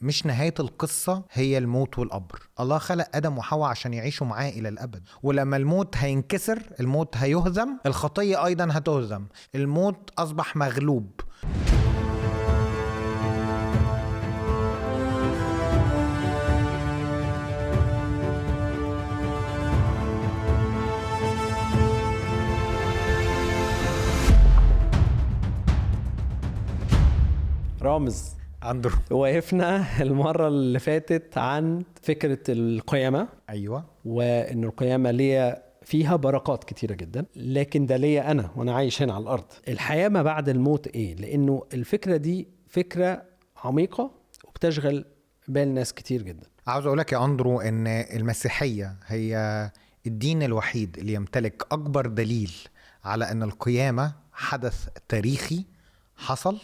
مش نهاية القصة هي الموت والقبر. الله خلق آدم وحواء عشان يعيشوا معاه إلى الأبد، ولما الموت هينكسر، الموت هيهزم، الخطية أيضا هتهزم، الموت أصبح مغلوب. رامز أندرو، وقفنا المرة اللي فاتت عن فكرة القيامة. أيوة، وإن القيامة ليا فيها بركات كتيرة جدا، لكن ده ليا أنا وأنا عايش هنا على الأرض. الحياة ما بعد الموت إيه؟ لأنه الفكرة دي فكرة عميقة وبتشغل بال ناس كتير جدا. عاوز أقولك يا أندرو إن المسيحية هي الدين الوحيد اللي يمتلك أكبر دليل على أن القيامة حدث تاريخي حصل،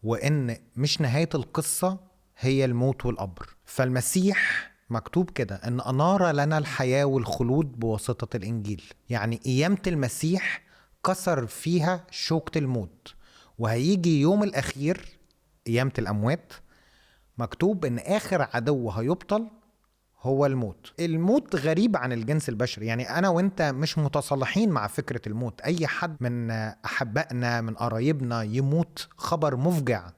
وإن مش نهاية القصة هي الموت والقبر. فالمسيح مكتوب كده إن أنار لنا الحياة والخلود بواسطة الإنجيل. يعني قيامة المسيح كسر فيها شوكة الموت، وهيجي يوم الأخير قيامة الأموات مكتوب إن آخر عدو هيبطل هو الموت. الموت غريب عن الجنس البشري، يعني أنا وإنت مش متصالحين مع فكرة الموت. أي حد من أحبائنا من قرايبنا يموت خبر مفجع،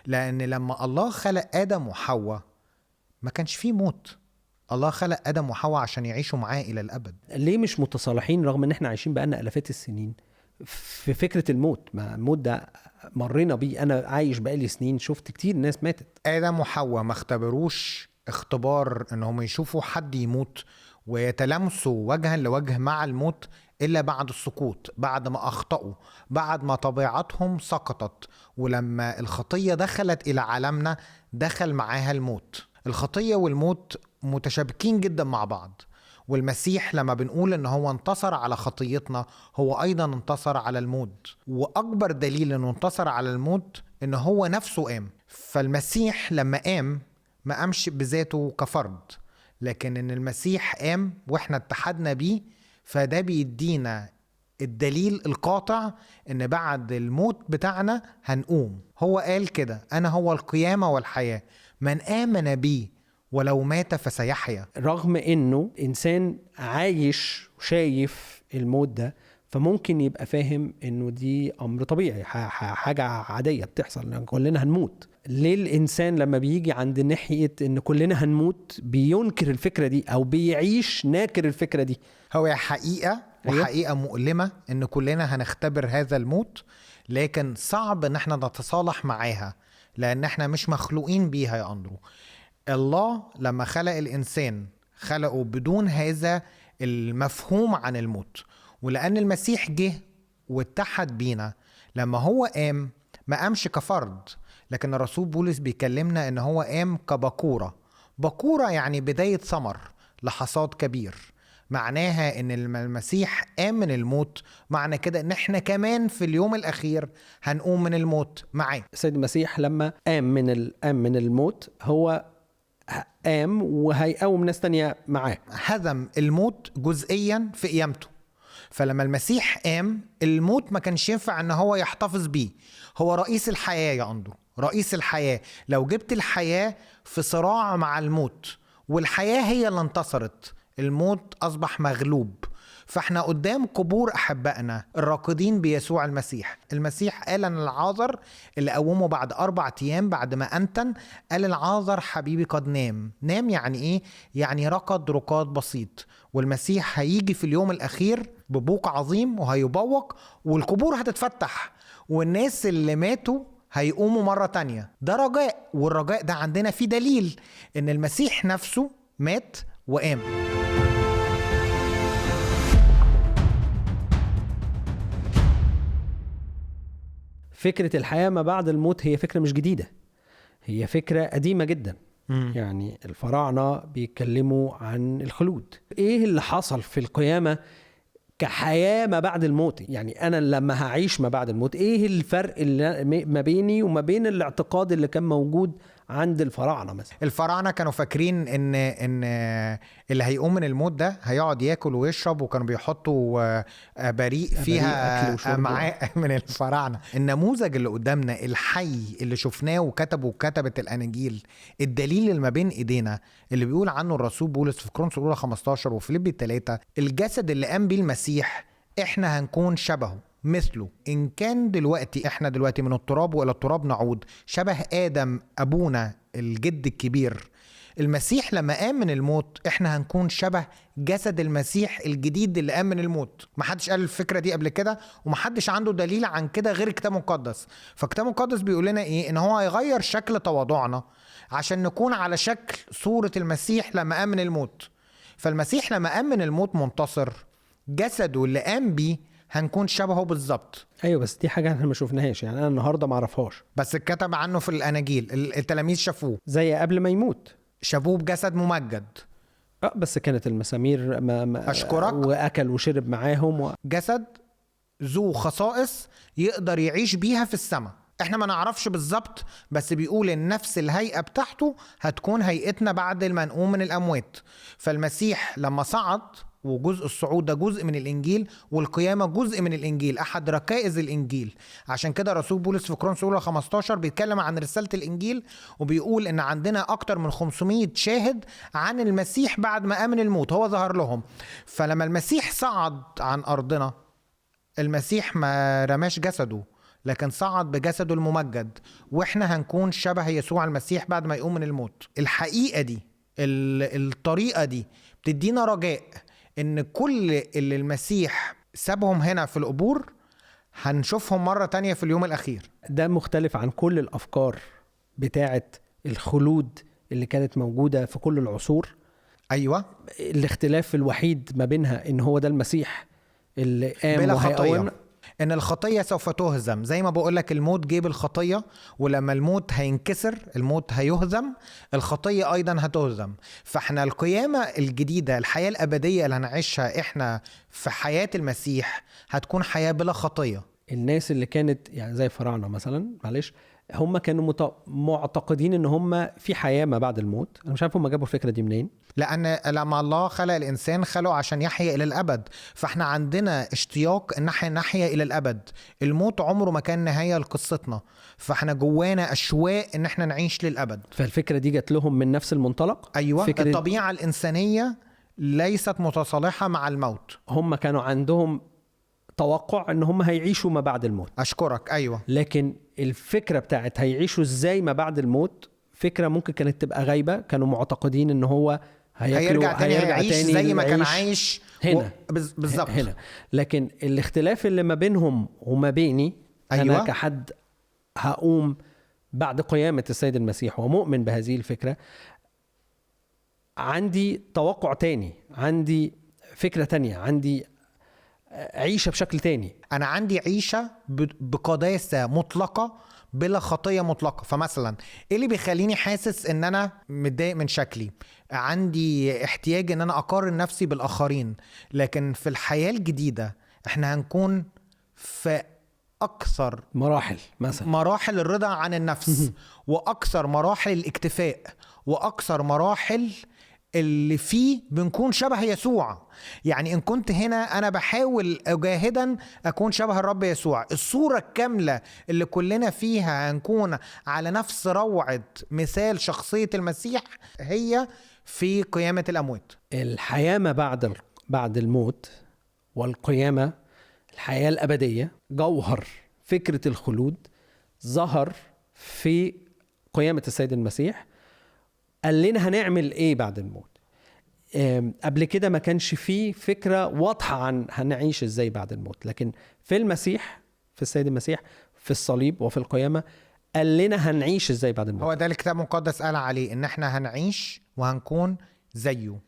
لأن لما الله خلق آدم وحواء ما كانش فيه موت. الله خلق آدم وحواء عشان يعيشوا معاه إلى الأبد. ليه مش متصالحين رغم إن إحنا عايشين بقالنا آلافات السنين في فكرة الموت؟ ما الموت ده مرينا بيه، أنا عايش بقالي سنين شفت كتير ناس ماتت. آدم وحواء ما اختبروش اختبار انهم يشوفوا حد يموت ويتلامسوا وجها لوجه مع الموت الا بعد السقوط، بعد ما اخطأوا، بعد ما طبيعتهم سقطت، ولما الخطية دخلت الى عالمنا دخل معاها الموت. الخطية والموت متشابكين جدا مع بعض، والمسيح لما بنقول ان هو انتصر على خطيتنا هو ايضا انتصر على الموت، واكبر دليل انه انتصر على الموت ان هو نفسه قام. فالمسيح لما قام ما قامش بذاته كفرد، لكن ان المسيح قام واحنا اتحدنا بيه، فده بيدينا الدليل القاطع ان بعد الموت بتاعنا هنقوم. هو قال كده: انا هو القيامة والحياة، من آمن بي ولو مات فسيحيا. رغم انه انسان عايش وشايف الموت ده، فممكن يبقى فاهم انه دي امر طبيعي، حاجة عادية بتحصل، لان كلنا هنموت. ليه الانسان لما بيجي عند ناحية ان كلنا هنموت بينكر الفكرة دي او بيعيش ناكر الفكرة دي؟ هو حقيقة، وحقيقة مؤلمة ان كلنا هنختبر هذا الموت، لكن صعب ان احنا نتصالح معاها لان احنا مش مخلوقين بيها يا أندرو. الله لما خلق الانسان خلقه بدون هذا المفهوم عن الموت، ولأن المسيح جه واتحد بينا لما هو قام ما قامش كفرد، لكن الرسول بولس بيكلمنا ان هو قام كبكورة. بكورة يعني بداية ثمر لحصاد كبير، معناها ان المسيح قام من الموت، معنى كده ان احنا كمان في اليوم الاخير هنقوم من الموت معاه. السيد المسيح لما قام من الموت هو قام وهيقوم ناس تانية معاه. هزم الموت جزئيا في قيامته. فلما المسيح قام الموت ما كانش ينفع ان هو يحتفظ بيه. هو رئيس الحياة يا أندرو، رئيس الحياة. لو جبت الحياة في صراع مع الموت، والحياة هي اللي انتصرت، الموت أصبح مغلوب. فاحنا قدام قبور أحبائنا الراقدين بيسوع المسيح. المسيح قال أن العازر اللي قومه بعد 4 أيام بعد ما أنتن، قال العازر حبيبي قد نام. نام يعني إيه؟ يعني رقد رقاد بسيط. والمسيح هيجي في اليوم الأخير ببوق عظيم وهيبوق، والقبور هتتفتح، والناس اللي ماتوا هيقوموا مرة تانية. ده رجاء، والرجاء ده عندنا فيه دليل إن المسيح نفسه مات وقام. فكرة الحياة ما بعد الموت هي فكرة مش جديدة، هي فكرة قديمة جدا. يعني الفراعنة بيتكلموا عن الخلود. ايه اللي حصل في القيامة كحياة ما بعد الموت؟ يعني انا لما هعيش ما بعد الموت ايه الفرق اللي ما بيني وما بين الاعتقاد اللي كان موجود عند الفراعنة مثلا. الفراعنة كانوا فاكرين ان اللي هيقوم من الموت ده هيقعد ياكل ويشرب، وكانوا بيحطوا بريق فيها معاه من الفراعنة. النموذج اللي قدامنا الحي اللي شفناه وكتبه وكتبت الاناجيل، الدليل اللي ما بين ايدينا اللي بيقول عنه الرسول بولس في كورنثوس الاولى 15 وفيليبي 3، الجسد اللي قام بيه المسيح احنا هنكون شبهه مثله. إن كان دلوقتي إحنا دلوقتي من التراب وإلى التراب نعود، شبه آدم أبونا الجد الكبير، المسيح لما قام من الموت إحنا هنكون شبه جسد المسيح الجديد اللي قام من الموت. محدش قال الفكرة دي قبل كده، ومحدش عنده دليل عن كده غير الكتاب المقدس. فالكتاب المقدس بيقول لنا إيه؟ إن هو هيغير شكل تواضعنا عشان نكون على شكل صورة المسيح لما قام من الموت. فالمسيح لما قام من الموت منتصر، جسده اللي قام بيه هنكون شبهه بالظبط. ايوه، بس دي حاجة احنا ما شفناهاش، يعني انا النهارده ما اعرفهاش، بس اتكتب عنه في الاناجيل، التلاميذ شافوه زي قبل ما يموت، شافوه بجسد ممجد. بس كانت المسامير ما اشكرك، واكل وشرب معاهم جسد ذو خصائص يقدر يعيش بيها في السماء. احنا ما نعرفش بالظبط، بس بيقول ان نفس الهيئة بتاعته هتكون هيئتنا بعد ما نقوم من الاموات. فالمسيح لما صعد، وجزء الصعود ده جزء من الإنجيل، والقيامة جزء من الإنجيل، أحد ركائز الإنجيل. عشان كده رسول بولس في كورنثوس الأولى 15 بيتكلم عن رسالة الإنجيل، وبيقول إن عندنا أكتر من 500 شاهد عن المسيح بعد ما آمن الموت، هو ظهر لهم. فلما المسيح صعد عن أرضنا، المسيح ما رماش جسده، لكن صعد بجسده الممجد، وإحنا هنكون شبه يسوع المسيح بعد ما يقوم من الموت. الحقيقة دي، الطريقة دي بتدينا رجاء ان كل اللي المسيح سابهم هنا في القبور هنشوفهم مرة تانية في اليوم الأخير. ده مختلف عن كل الأفكار بتاعة الخلود اللي كانت موجودة في كل العصور. أيوة، الاختلاف الوحيد ما بينها إن هو ده المسيح اللي قام بلا خطية، إن الخطية سوف تهزم. زي ما بقولك الموت جيب الخطية، ولما الموت هينكسر، الموت هيهزم، الخطية أيضا هتهزم. فإحنا القيامة الجديدة، الحياة الأبدية اللي هنعيشها إحنا في حياة المسيح، هتكون حياة بلا خطية. الناس اللي كانت يعني زي الفراعنة مثلا، معلش، هم كانوا معتقدين ان هم في حياة ما بعد الموت. انا مش عارف هم جابوا الفكرة دي منين، لان لما الله خلق الانسان خلقه عشان يحيا الى الابد، فاحنا عندنا اشتياق ان احنا نحيا الى الابد. الموت عمره ما كان نهاية لقصتنا، فاحنا جوانا اشواق ان احنا نعيش للابد. فالفكرة دي جت لهم من نفس المنطلق. ايوه، الطبيعة الانسانية ليست متصالحة مع الموت. هم كانوا عندهم توقع ان هم هيعيشوا ما بعد الموت. اشكرك. ايوه، لكن الفكرة بتاعت هيعيشوا ازاي ما بعد الموت فكرة ممكن كانت تبقى غايبة. كانوا معتقدين ان هو هيرجع تاني هيعيش زي ما كان عايش هنا بالظبط هنا. لكن الاختلاف اللي ما بينهم وما بيني، أيوة، انا كحد هقوم بعد قيامه السيد المسيح ومؤمن بهذه الفكرة، عندي توقع تاني، عندي فكرة تانية، عندي عيشة بشكل تاني. أنا عندي عيشة بقداسة مطلقة بلا خطية مطلقة. فمثلا إيه اللي بيخليني حاسس إن أنا متضايق من شكلي، عندي احتياج إن أنا أقارن نفسي بالآخرين؟ لكن في الحياة الجديدة إحنا هنكون في أكثر مراحل، مثلا مراحل الرضا عن النفس، وأكثر مراحل الاكتفاء، وأكثر مراحل اللي فيه بنكون شبه يسوع. يعني إن كنت هنا أنا بحاول أجاهدا أكون شبه الرب يسوع، الصورة الكاملة اللي كلنا فيها هنكون على نفس روعة مثال شخصية المسيح هي في قيامة الأموات. الحياة ما بعد الموت والقيامة، الحياة الأبدية، جوهر فكرة الخلود ظهر في قيامة السيد المسيح. قال لنا هنعمل ايه بعد الموت. قبل كده ما كانش فيه فكرة واضحة عن هنعيش ازاي بعد الموت، لكن في المسيح، في السيد المسيح، في الصليب وفي القيامة قال لنا هنعيش ازاي بعد الموت. هو ده الكتاب المقدس قال عليه ان احنا هنعيش وهنكون زيه،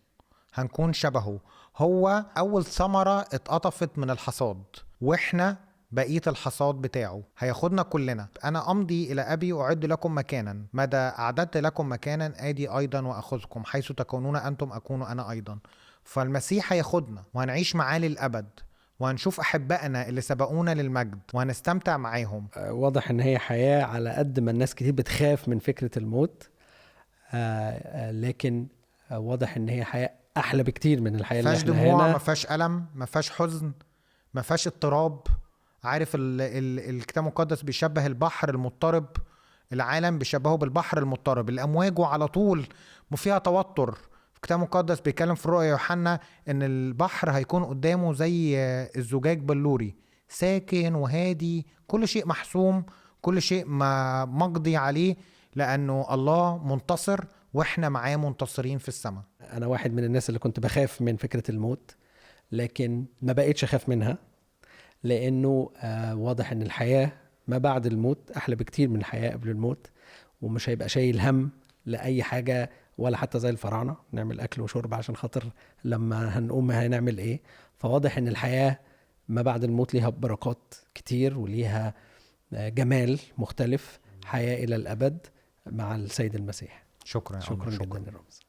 هنكون شبهه. هو اول ثمرة اتقطفت من الحصاد، واحنا بقية الحصاد بتاعه هياخدنا كلنا. أنا أمضي إلى أبي أعد لكم مكانا، مدى أعددت لكم مكانا آدي أيضا وأخذكم، حيث تكونون أنتم أكون أنا أيضا. فالمسيح هياخدنا وهنعيش معاه للأبد، وهنشوف أحبائنا اللي سبقونا للمجد وهنستمتع معاهم. واضح إن هي حياة على قد ما الناس كتير بتخاف من فكرة الموت، لكن واضح ان هي حياة احلى بكتير من الحياة اللي فيهاش احنا دموع، هنا. ما فيهاش الم، ما فيهاش حزن، ما فيهاش اضطراب. عارف الكتاب المقدس بيشبه البحر المضطرب، العالم بيشبهه بالبحر المضطرب، الامواج على طول فيها توتر. الكتاب المقدس بيتكلم في رؤيا يوحنا ان البحر هيكون قدامه زي الزجاج بلوري، ساكن وهادي، كل شيء محسوم، كل شيء ما مقضي عليه، لانه الله منتصر واحنا معاه منتصرين في السماء. انا واحد من الناس اللي كنت بخاف من فكرة الموت، لكن ما بقيتش اخاف منها، لانه واضح ان الحياة ما بعد الموت احلى بكتير من الحياة قبل الموت، ومش هيبقى شايل هم لأي حاجة، ولا حتى زي الفراعنة نعمل أكل وشرب عشان خاطر لما هنقوم هنعمل إيه. فواضح إن الحياة ما بعد الموت ليها بركات كتير وليها جمال مختلف، حياة إلى الأبد مع السيد المسيح. شكرا يا شكرا عمر، جدا شكرا. للرمز.